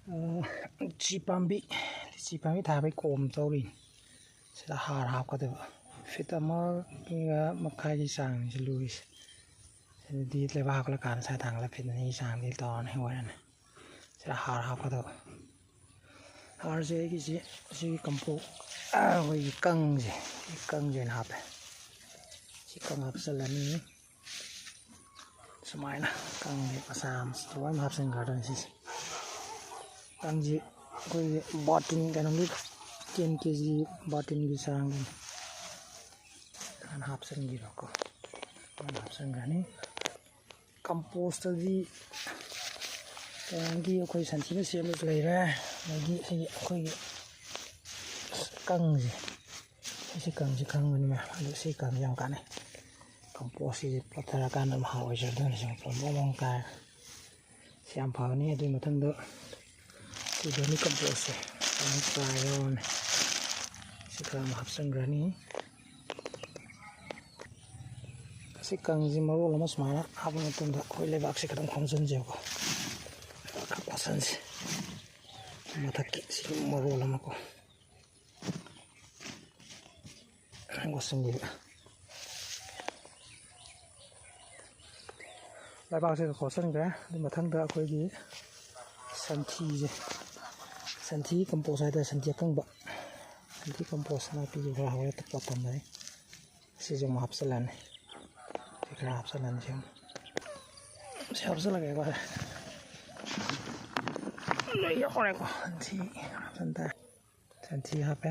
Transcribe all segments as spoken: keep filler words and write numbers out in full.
Lychee ꯄꯥꯝꯕꯤ, lychee ꯄꯥꯝꯕꯤ ꯊꯥꯕꯩ ꯀꯣꯝ ꯇꯧꯔꯤꯅꯤ꯫ ꯁꯤꯗ ꯍꯥꯔ ꯍꯥꯞꯀꯗꯕ꯫ ꯐꯤꯠ ꯑꯃꯒ ꯃꯈꯥꯏꯒꯤ ꯆꯥꯡꯅꯤ ꯁꯤ ꯂꯨꯔꯤꯁꯦ꯫ ꯁꯤꯗꯤ ꯂꯩꯕꯥꯛ ꯍꯥꯞꯀꯠꯂꯀꯥꯟꯗ ꯁꯥꯏ ꯊꯥꯡꯒꯠꯂ ꯐꯤꯠ ꯑꯅꯤꯒꯤ ꯆꯥꯡꯗꯤ ꯇꯧꯔꯅꯤ, ꯑꯣꯏꯔꯅꯤ꯫ ꯁꯤꯗ ꯍꯥꯔ ꯍꯥꯞꯀꯗꯕ꯫ ꯍꯥꯔꯁꯦ ꯑꯩꯒꯤꯁꯤ, ꯁꯤ ꯀꯝꯄꯣ-, ꯑꯩꯈꯣꯏꯒꯤ ꯀꯪꯁꯦ, ꯁꯤ ꯀꯪꯁꯦ ꯑꯣꯏꯅ ꯍꯥꯞꯄꯦ꯫ ꯁꯤ ꯀꯪ ꯍꯥꯞꯆꯤꯜꯂꯅꯤ꯫ ꯁꯨꯃꯥꯏꯅ ꯀꯪꯁꯦ ꯃꯆꯥ ꯃꯆꯥ ꯂꯣꯏꯅ ꯍꯥꯞꯆꯤꯟꯈ꯭ꯔꯗꯣꯏꯅꯤ ꯁꯤꯁꯦ꯫ ꯀꯪꯁꯤ ꯑꯩꯈꯣꯏꯒꯤ ꯕꯥꯔꯇꯤꯟ, ꯀꯩꯅꯣꯒꯤ, ꯇꯦꯟ ꯀꯦ ꯖꯤ ꯕꯥꯔꯇꯤꯟꯒꯤ ꯆꯥꯡꯗꯅꯤ꯫ ꯁꯨꯃꯥꯏꯅ ꯍꯥꯞꯆꯤꯟꯈꯤꯕꯀꯣ꯫ ꯁꯨꯃꯥꯏꯅ ꯍꯥꯞꯆꯤꯟꯈ꯭ꯔꯅꯤ꯫ ꯀꯝꯄꯣꯁꯇꯗꯤ ꯀꯩꯅꯣꯒꯤ ꯑꯩꯈꯣꯏ ꯁꯟꯊꯤꯅ ꯁꯦꯝꯕꯁꯨ ꯂꯩꯔꯦ, ꯑꯗꯒꯤ ꯁꯤꯒꯤ ꯑꯩꯈꯣꯏꯒꯤ ꯀꯪꯁꯦ, ꯁꯤ ꯀꯪꯁꯦ ꯈꯪꯕꯅꯤꯅ, ꯑꯗꯨ ꯁꯤ ꯀꯪꯁꯦ ꯌꯥꯝ ꯀꯥꯟꯅꯩ꯫ ꯀꯝꯄꯣꯁꯁꯤꯗꯤ ꯄꯠꯊꯔꯀꯥꯟꯗ ꯃꯍꯥꯎ ꯑꯣꯏꯖꯗꯣꯏꯅꯤ꯫ ꯁꯤ ꯃꯐꯝ ꯃꯑꯣꯡ ꯇꯥꯏ꯫ ꯁꯤ ꯌꯥꯝ ꯐꯕꯅꯤ꯫ ꯑꯗꯨꯒꯤ ꯃꯊꯪꯗ ꯁꯤ ꯚꯔꯃꯤ ꯀꯝꯄꯣꯁꯁꯦ ꯑꯃꯨꯛ ꯆꯥꯏꯔꯅꯤ꯫ ꯁꯤ ꯈꯔ ꯑꯃ ꯍꯥꯞꯆꯤꯟꯈ꯭ꯔꯅꯤ꯫ ꯁꯤ ꯀꯪꯁꯤ ꯃꯔꯣꯜ ꯑꯃ ꯁꯨꯃꯥꯏꯅ ꯍꯥꯞꯄ ꯃꯇꯨꯡꯗ ꯑꯩꯈꯣꯏ ꯂꯩꯕꯥꯛꯁꯦ ꯈꯤꯇꯪ ꯈꯣꯝꯖꯤꯟꯁꯦꯕꯀꯣ꯫ ꯈꯔ ꯀꯣꯠꯁꯟꯁꯦ꯫ ꯃꯊꯛꯀꯤ ꯁꯤ ꯃꯔꯣꯜ ꯑꯃꯀꯣ꯫ ꯀꯣꯠꯁꯤꯟꯈꯤꯕ꯫ ꯂꯩꯕꯥꯛꯁꯤꯒ ꯀꯣꯠꯁꯤꯟꯈ꯭ꯔꯦ꯫ ꯑꯗꯨ ꯃꯊꯪꯗ ꯑꯩꯈꯣꯏꯒꯤ ꯁꯟꯊꯤꯁꯦ, ꯁꯟꯊꯤ ꯀꯝꯄꯣꯁ ꯍꯥꯏꯇꯥꯔꯦ, ꯁꯟꯊꯤ ꯑꯀꯪꯕ, ꯁꯟꯊꯤ ꯀꯝꯄꯣꯁ ꯅꯥꯄꯤꯁꯦ ꯈꯔ ꯍꯧꯔꯦ, ꯄꯠ ꯊꯝꯕꯅꯤ꯫ ꯁꯤꯁꯨ ꯑꯃꯨꯛ ꯍꯥꯞꯆꯤꯜꯂꯅꯤ꯫ ꯁꯤ ꯈꯔ ꯍꯥꯞꯆꯤꯜꯂꯅꯤ꯫ ꯁꯤ ꯑꯃꯨꯛ, ꯁꯤ ꯍꯥꯞꯆꯤꯜꯂꯒꯦꯀꯣ꯫ ꯂꯣꯏ ꯌꯥꯎꯔꯦꯀꯣ꯫ ꯁꯟꯊꯤ ꯍꯥꯞꯆꯤꯟ ꯇꯥꯔꯦ꯫ ꯁꯟꯊꯤ ꯍꯥꯞꯄꯦ꯫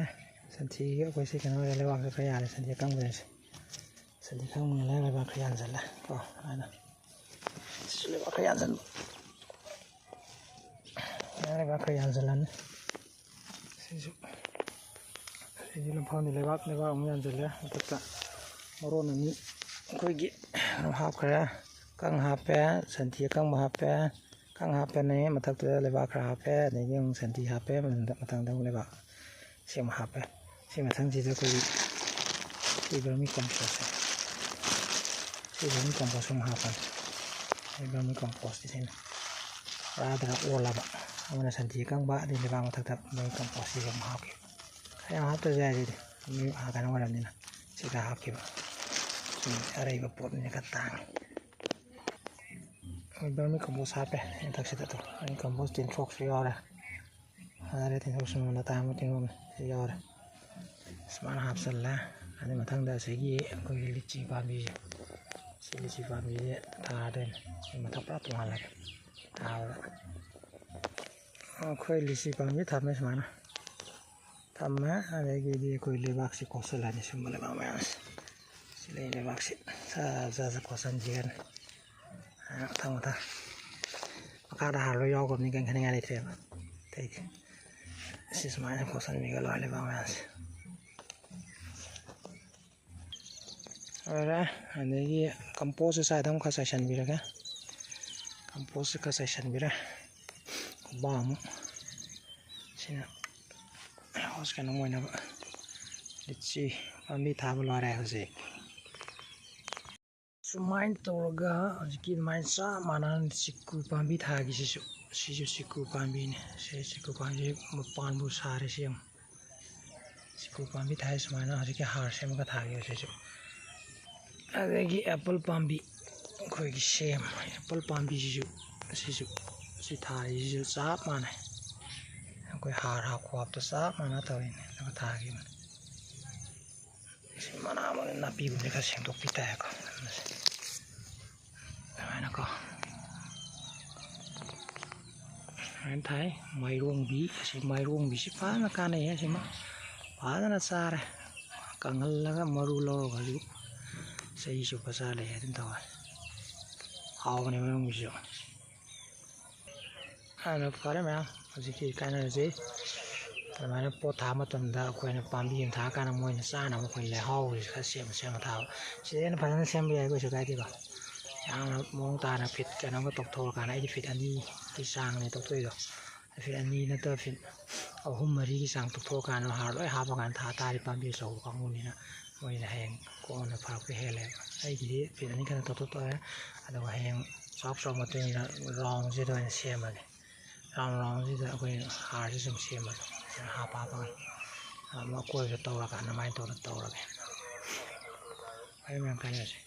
ꯁꯟꯊꯤꯒꯤ ꯑꯩꯈꯣꯏ ꯁꯤ ꯀꯩꯅꯣ ꯑꯣꯏꯔꯦ, ꯂꯩꯕꯥꯛꯁꯦ ꯈꯔ ꯌꯥꯔꯦ꯫ ꯁꯟꯊꯤ ꯑꯀꯪꯕꯁꯦ꯫ ꯁꯟꯊꯤ ꯑꯀꯪꯕꯅ ꯂꯩꯕꯥꯛ ꯈꯔ ꯌꯥꯟꯁꯤꯜꯂꯦ ꯀꯣ꯫ ꯑꯗꯨꯃꯥꯏꯅ ꯁꯤꯁꯨ ꯂꯩꯕꯥꯛ ꯈꯔ ꯌꯥꯟꯁꯤꯟꯕ꯫ ꯂꯩꯕꯥꯛ ꯈꯔ ꯌꯥꯟꯁꯤꯜꯂꯅꯤ꯫ ꯁꯤꯁꯨ, ꯁꯤꯁꯨ ꯂꯝꯐꯝꯅꯤ꯫ ꯂꯩꯕꯥꯛ, ꯂꯩꯕꯥꯛ ꯑꯃꯨꯛ ꯌꯥꯟꯁꯤꯜꯂꯦ꯫ ꯃꯊꯛꯇ ꯃꯔꯣꯟ ꯑꯅꯤ ꯑꯩꯈꯣꯏꯒꯤ ꯀꯩꯅꯣ ꯍꯥꯞꯈ꯭ꯔꯦ꯫ ꯀꯪ ꯍꯥꯞꯄꯦ, ꯁꯟꯊꯤ ꯑꯀꯪꯕ ꯍꯥꯞꯄꯦ, ꯀꯪ ꯍꯥꯞꯄꯅꯦ, ꯃꯊꯛꯇꯨꯗ ꯂꯩꯕꯥꯛ ꯈꯔ ꯍꯥꯞꯄꯦ, ꯑꯗꯒꯤ ꯑꯃꯨꯛ ꯁꯟꯊꯤ ꯍꯥꯞꯄꯦ, ꯃꯊꯪꯗ, ꯃꯊꯪꯗ ꯑꯃꯨꯛ ꯂꯩꯕꯥꯛ ꯁꯤ ꯑꯃꯨꯛ ꯍꯥꯞꯄꯦ꯫ ꯁꯤ ꯃꯊꯪꯁꯤꯗ ꯑꯩꯈꯣꯏꯒꯤ ꯁꯤ ꯚꯔꯃꯤ ꯀꯝꯄꯣꯁꯁꯦ, ꯁꯤ ꯚꯔꯃꯤ ꯀꯝꯄꯣꯁ ꯑꯃꯨꯛ ꯍꯥꯞꯄꯅꯤ꯫ ꯁꯤ ꯚꯔꯃꯤ ꯀꯝꯄꯣꯁꯁꯦ ꯁꯤꯅ ꯄꯨꯔꯥ ꯗꯔꯀꯥꯔ ꯑꯣꯜꯂꯕ꯫ ꯑꯃꯅ ꯁꯟꯊꯤ ꯑꯀꯪꯕ, ꯑꯗꯩ ꯂꯩꯕꯥꯛ ꯃꯊꯛꯇ ꯃꯣꯏ compost ꯁꯤꯁꯨ ꯑꯃꯨꯛ ꯍꯥꯞꯈꯤꯕ꯫ ꯈꯔ ꯌꯥꯝ ꯍꯥꯞꯇ꯭ꯔꯁꯨ ꯌꯥꯏ, ꯑꯗꯨꯗꯤ ꯃꯤ, ꯑ, ꯀꯩꯅꯣ ꯑꯣꯏꯔꯕꯅꯤꯅ ꯁꯤꯗ ꯍꯥꯞꯈꯤꯕ꯫ ꯁꯨꯝ ꯑꯔꯩꯕ ꯄꯣꯠꯅꯤꯅ ꯈꯔ ꯇꯥꯡꯉꯤ꯫ ꯃꯣꯏ vermi compost ꯍꯥꯞꯄꯦ ꯃꯊꯛꯁꯤꯗ꯫ ꯑꯗꯣ vermi compost ꯇꯤꯟꯊ꯭ꯔꯣꯛꯁꯨ ꯌꯥꯎꯔꯦ꯫ ꯐꯖꯔꯦ, ꯇꯤꯟꯊ꯭ꯔꯣꯛꯁꯨ ꯃꯃꯜ ꯑꯇꯥꯡꯕ ꯇꯤꯟꯊ꯭ꯔꯣꯛꯅꯤ꯫ ꯁꯤ ꯌꯥꯎꯔꯦ꯫ ꯁꯨꯃꯥꯏꯅ ꯍꯥꯞꯆꯜꯂꯦ꯫ ꯑꯗꯨ ꯃꯊꯪꯗ ꯑꯁꯤꯒꯤ ꯑꯩꯈꯣꯏꯒꯤ ꯂꯤꯆꯤ ꯄꯥꯝꯕꯤꯁꯦ, ꯁꯤ ꯂꯤꯆꯤ ꯄꯥꯝꯕꯤꯁꯦ ꯊꯥꯗꯣꯏꯅꯦ꯫ ꯁꯤ ꯃꯊꯛ ꯄꯨꯔꯥ ꯇꯣꯉꯥꯜꯂꯒ ꯊꯥꯕꯗ ꯑꯩꯈꯣꯏ ꯂꯤꯆꯤ ꯄꯥꯝꯕꯤ ꯊꯝꯃꯦ ꯁꯨꯃꯥꯏꯅ꯫ ꯊꯝꯃꯦ꯫ ꯑꯗꯒꯤꯗꯤ ꯑꯩꯈꯣꯏ ꯂꯩꯕꯥꯛꯁꯤ ꯀꯣꯠꯁꯤꯜꯂꯅꯤ꯫ ꯁꯨꯝꯕ ꯂꯩꯕꯥꯛ ꯃꯌꯥꯝꯁꯦ, ꯁꯤ ꯂꯩ ꯂꯩꯕꯥꯛꯁꯤ ꯖꯔ ꯖꯔ ꯖꯔ ꯀꯣꯠꯁꯤꯟꯈꯤꯒꯅꯤ꯫ ꯃꯊꯪ ꯃꯊꯪ ꯃꯈꯥꯗ ꯍꯥꯔ ꯂꯣꯏ ꯌꯥꯎꯈ꯭ꯔꯕꯅꯤ, ꯀꯩꯝ ꯈꯟꯅꯤꯡꯉꯥꯏ ꯂꯩꯇ꯭ꯔꯦꯕ꯫ ꯑꯇꯩꯗꯤ ꯁꯤ ꯁꯨꯃꯥꯏꯅ ꯀꯣꯠꯁꯤꯟꯕꯤꯒ ꯂꯣꯏꯔꯦ ꯂꯩꯕꯥꯛ ꯃꯌꯥꯝꯁꯦ꯫ ꯂꯣꯏꯔꯦ꯫ ꯑꯗꯒꯤ compost ꯁ꯭ꯋꯥꯏꯗ ꯑꯃꯨꯛ ꯈꯔ ꯆꯥꯏꯁꯤꯟꯕꯤꯔꯒꯦ꯫ Compost ꯈꯔ ꯆꯥꯏꯁꯤꯟꯕꯤꯔꯦ꯫ ꯈꯨꯕꯥꯛ ꯑꯃꯨꯛ꯫ ꯁꯤꯅ ꯍꯧꯖꯤꯛ ꯀꯩꯅꯣ ꯑꯣꯏꯅꯕ꯫ ꯂꯤꯆꯤ ꯄꯥꯝꯕꯤ ꯊꯥꯕ ꯂꯣꯏꯔꯦ ꯍꯧꯖꯤꯛ꯫ ꯁꯨꯃꯥꯏꯅ ꯇꯧꯔꯒ ꯍꯧꯖꯤꯛꯀꯤ ꯑꯗꯨꯃꯥꯏꯅ ꯆꯞ ꯃꯥꯟꯅꯅ ꯆꯤꯀꯨ ꯄꯥꯝꯕꯤ ꯊꯥꯈꯤꯁꯤꯁꯨ꯫ ꯁꯤꯁꯨ ꯆꯤꯀꯨ ꯄꯥꯝꯕꯤꯅꯤ꯫ ꯁꯤ ꯆꯤꯀꯨ ꯄꯥꯝꯕꯤ ꯃꯄꯥꯟꯕꯨ ꯁꯥꯔꯦ꯫ ꯁꯤ ꯌꯦꯡꯉꯨ꯫ ꯆꯤꯀꯨ ꯄꯥꯝꯕꯤ ꯊꯥꯏ ꯁꯨꯃꯥꯏꯅ ꯍꯧꯖꯤꯛꯀꯤ ꯍꯥꯔ ꯁꯦꯝꯃꯒ ꯊꯥꯈꯤꯕ ꯁꯤꯁꯨ꯫ ꯑꯗꯒꯤ apple ꯄꯥꯝꯕꯤ, ꯑꯩꯈꯣꯏꯒꯤ ꯁꯦꯝ, apple ꯄꯥꯝꯕꯤꯁꯤꯁꯨ, ꯁꯤꯁꯨ, ꯁꯤ ꯊꯥꯔꯤꯁꯤꯁꯨ ꯆꯞ ꯃꯥꯟꯅꯩ꯫ ꯑꯩꯈꯣꯏ ꯍꯥꯔ ꯍꯥꯞ ꯈꯣꯍꯥꯞꯇꯣ ꯆꯞ ꯃꯥꯟꯅ ꯇꯧꯔꯤꯅꯦ, ꯑꯗꯨꯒ ꯊꯥꯈꯤꯕꯅꯤ꯫ ꯁꯤ ꯃꯅꯥ ꯃꯅꯤꯟ ꯅꯥꯄꯤꯒꯨꯝꯕꯁꯦ ꯈꯔ ꯁꯦꯡꯗꯣꯛꯄꯤ ꯇꯥꯏꯀꯣ꯫ ꯑꯗꯨꯃꯥꯏꯅꯀꯣ꯫ ꯁꯨꯃꯥꯏꯅ ꯊꯥꯏ꯫ ꯃꯥꯏꯔꯣꯡꯕꯤ, ꯑꯁꯤ ꯃꯥꯏꯔꯣꯡꯕꯤꯁꯤ ꯐꯖꯅ ꯀꯥꯟꯅꯩ꯫ ꯑꯁꯤꯃ ꯐꯖꯅ ꯆꯥꯔꯦ꯫ ꯀꯪꯍꯜꯂꯒ ꯃꯔꯨ ꯂꯧꯔꯒꯁꯨ ꯆꯍꯤ ꯆꯨꯞꯄ ꯆꯥ ꯂꯩ ꯑꯗꯨꯝ ꯇꯧꯋꯦ꯫ ꯍꯥꯎꯕꯅꯦ ꯃꯥꯏꯔꯣꯡꯕꯤꯁꯨ꯫ ꯑꯗꯨꯅ ꯐꯔꯦ ꯃꯌꯥꯝ, ꯍꯧꯖꯤꯛꯀꯤ ꯀꯥꯟꯅꯔꯁꯤ꯫ ꯑꯗꯨꯃꯥꯏꯅ ꯄꯣꯠ ꯊꯥꯕ ꯃꯇꯝꯗ ꯑꯩꯈꯣꯏꯅ ꯄꯥꯝꯕꯤ ꯑꯃ ꯊꯥꯔꯀꯥꯟꯗ ꯃꯣꯏꯅ ꯆꯥꯅꯕ ꯑꯩꯈꯣꯏ ꯂꯩꯍꯥꯎꯁꯤ ꯈꯔ ꯁꯦꯝ ꯁꯦꯝꯃ ꯊꯥꯕ꯫ ꯁꯤꯗꯩ ꯍꯦꯟꯅ ꯐꯖꯅ ꯁꯦꯝꯕ ꯌꯥꯏ, ꯀꯩꯁꯨ ꯀꯥꯏꯗꯦꯀꯣ꯫ ꯌꯥꯝꯅ ꯃꯑꯣꯡ ꯇꯥꯅ ꯐꯤꯠ ꯀꯩꯅꯣꯒ ꯇꯧꯊꯣꯛꯑꯀꯥꯟꯗ, ꯑꯩꯗꯤ ꯐꯤꯠ ꯑꯅꯤꯒꯤ ꯆꯥꯡꯅꯦ ꯇꯧꯊꯣꯛꯏꯗꯣ꯫ ꯐꯤꯠ ꯑꯅꯤ ꯅꯠꯇ꯭ꯔ ꯐꯤꯠ ꯑꯍꯨꯝ ꯃꯔꯤꯒꯤ ꯆꯥꯡ ꯇꯧꯊꯣꯛꯑꯀꯥꯟꯗ ꯍꯥꯔ ꯂꯣꯏ ꯍꯥꯞꯄꯀꯥꯟꯗ ꯊꯥ ꯇꯥꯔꯗꯤ ꯄꯥꯝꯕꯤ ꯑꯆꯧꯕ ꯀꯥꯡꯕꯨꯅꯤꯅ ꯃꯣꯏꯅ ꯍꯌꯦꯡ ꯀꯣꯟꯅ ꯐꯔꯛꯄ ꯍꯦꯜꯂꯦꯕ꯫ ꯑꯩꯒꯤꯗꯤ ꯐꯤꯠ ꯑꯅꯤ ꯈꯛꯇ ꯇꯧꯊꯣꯛ ꯇꯧꯔꯦ꯫ ꯑꯗꯨꯒ ꯍꯌꯦꯡ ꯆꯥꯎꯔꯛ ꯆꯥꯎꯔꯛ ꯃꯇꯨꯡ ꯏꯟꯅ ꯔꯥꯎꯟꯁꯤꯗ ꯑꯣꯏꯅ ꯁꯦꯝꯃꯒꯦ꯫ ꯔꯥꯎꯟ ꯔꯥꯎꯟꯁꯤꯗ ꯑꯩꯈꯣꯏ ꯍꯥꯔꯁꯤ ꯁꯨꯝ ꯁꯦꯝꯕꯗꯣ, ꯍꯥꯞꯄ ꯍꯥꯞꯄꯒ ꯑꯃꯨꯛ ꯑꯀꯣꯏꯕꯗ ꯇꯧꯔꯀꯥꯟꯗ ꯑꯗꯨꯃꯥꯏꯅ ꯇꯧꯔ ꯇꯧꯔꯒꯦ꯫ ꯐꯔꯦ ꯃꯌꯥꯝ, ꯀꯥꯏꯅꯔꯁꯤ꯫